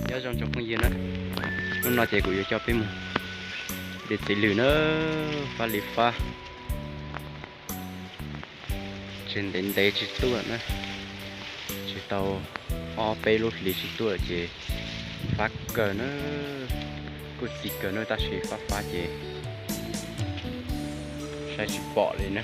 Nyob zoo tsoom phooj ywg na, hnub no ces kuv yuav coj peb mus de txiv lwm na, fab li fab. Tseem ntev ntev tsis tuaj na, tsis tau ob peb lub hlis tsis tuaj ces fab kawg na, kuj txiv kawg na tab sis fab fab ces saib tsis pom li na.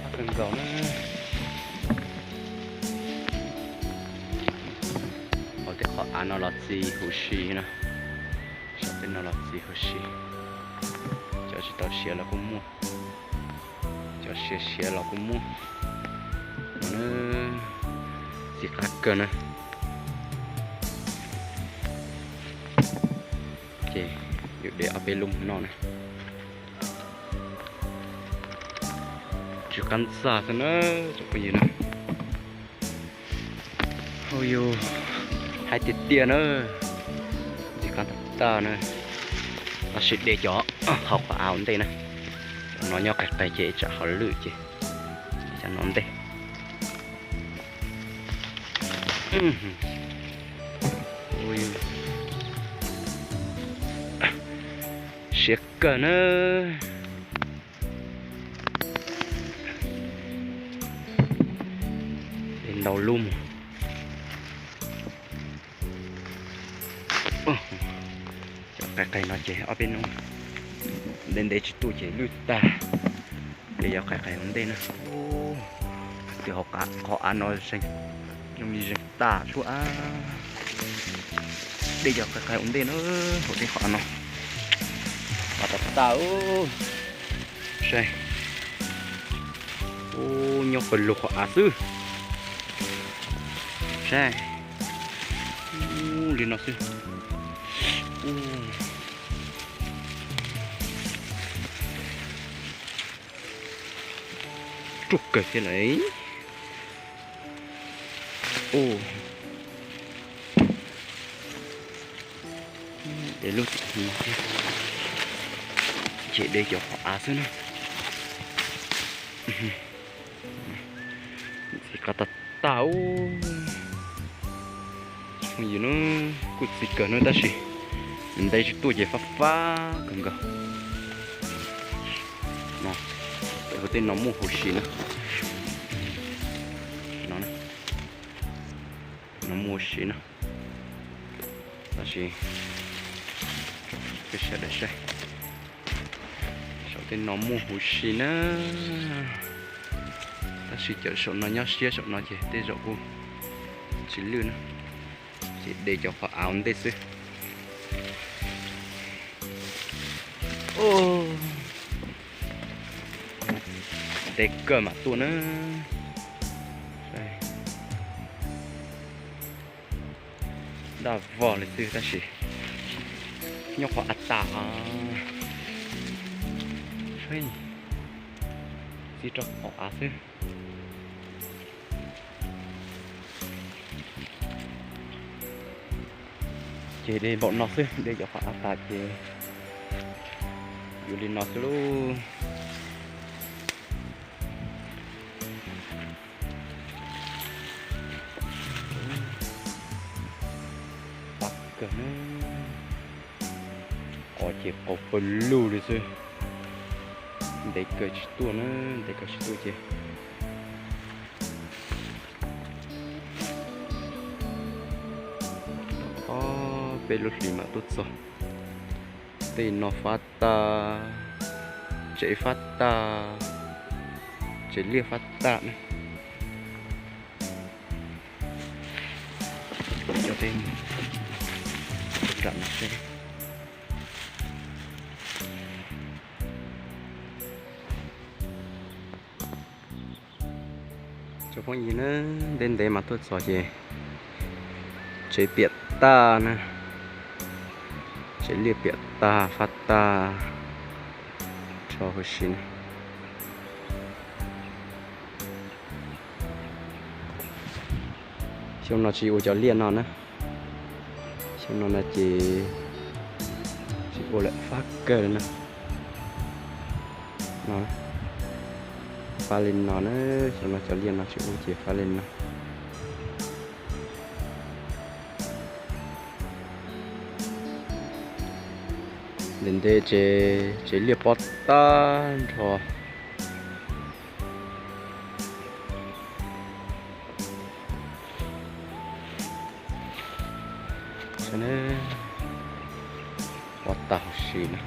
Fab kawg nkaus na. Hauv tej qhov av no los txi huv si na, saum tej no los txi huv si. Cov tsis tau siav los kuj muaj, cov siav siav los kuj muaj. Txiv qab kawg na. Ces yus de ob peb lub mus noj na. Tsw qab ntxag xwb na, tsoom phooj ywg na. Hauv yus haib tiag tiag na, txiv qab tag tag na. Tab sis de cov hauv qhov av ua ntej na, cov no nyob qis qis ces tsam hauv lwm ces cov no ua ntej. Siav kawg na. De ntau lub mus. Cov qis qis no ces ob peb hnub ntev ntev tsis tuaj ces lwj tag. De cov qis qis ua ntej na. Tus hauv qhov av no zoo li zeeg tas tshuaj. De cov qis qis ua ntej na, hauv tej qhov av no. Av tas tas. Saib. Ub, nyob pawg lug qhov av xwb. Saib. Ub, li no xwb. Ruaj kawg thiab lawm. Ub, de lub tim no thiab. Ces de cov qhov av xwb na. Txiv qab tag tag. Phooj ywg na, kuj txiv kawg na tab sis ntev tsis tuaj ces fab fab kawg nkaus. Tej no muaj huv si na. No muaj huv si na. Tab sis peb sawv daws saib, saum tej no muaj huv si na. Tab sis cov saum no nyob siab saum no ces tej zaum kuj tsis lwj na. Ces de cov qhov av ua ntej xwb. Ntev kawg mam tuaj na. Daj vog li xwb tab sis nyob qhov av tas. Txij rau qhov av xwb. Ces de npaum no xwb, de cov qhov av tas ces yuav li no xwb lauj. Pab kawg na, qos ces qaug pawg lug li xwb. Ntev kawg tsis tuaj na, ntev kawg tsis tuaj ces ob peb lub hlis mam tuaj txog. Tej no fab tag, tsev fab tag, tsev liaj fab tag na. Cov tej nram no seb. Cov phooj ywg na, ntev ntev mas tuaj txog ces tsev piam tag na, tsev liaj piam tag fab tag, rho huv si na. Xyoo no tsis ua cov liaj no na, xyoo no no ces tsis ua lawm fab kawg li na. No, Fab li no na, xyoo no cov liaj no tsis ua ces fab li no. Ntev ntev ces tsev liaj pob tag nrho. Pob tag huv si na.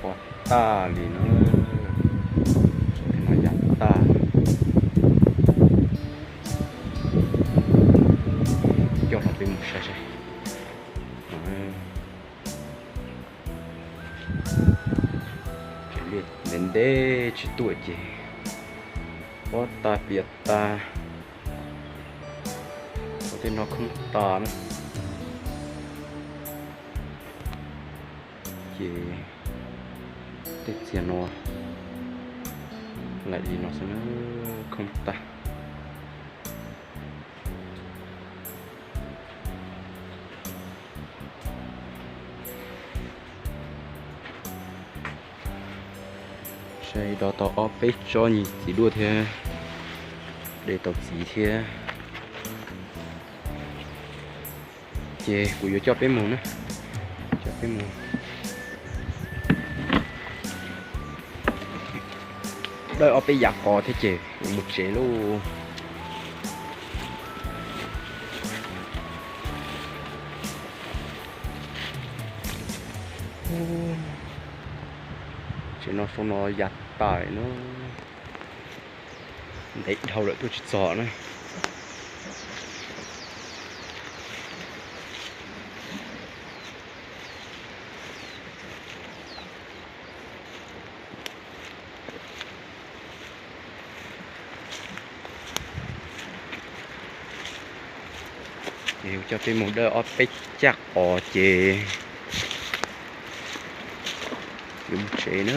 Pob tag li na. Tsev no yam tag. Coj los peb mus saib saib. Ntev ntev tsis tuaj ces pob tag piam tag. Ua tej no khoob tag na. Ces tej txiag no laim li no xwb na, khoob tag. Saib, dov tau ob peb tsob nyuag txiv duaj thiab, de tau txiv thiab. Ces kuv yuav coj peb mus na, coj peb mus dawj ob peb yav qos thiab ces kuv mus tsev lauj. Tsev no xyoo no ya tas na, ntev dhau lawm tuaj tsis txog na. Ces coj peb mus dawj ob peb caj qos ces yuav mus tsev na.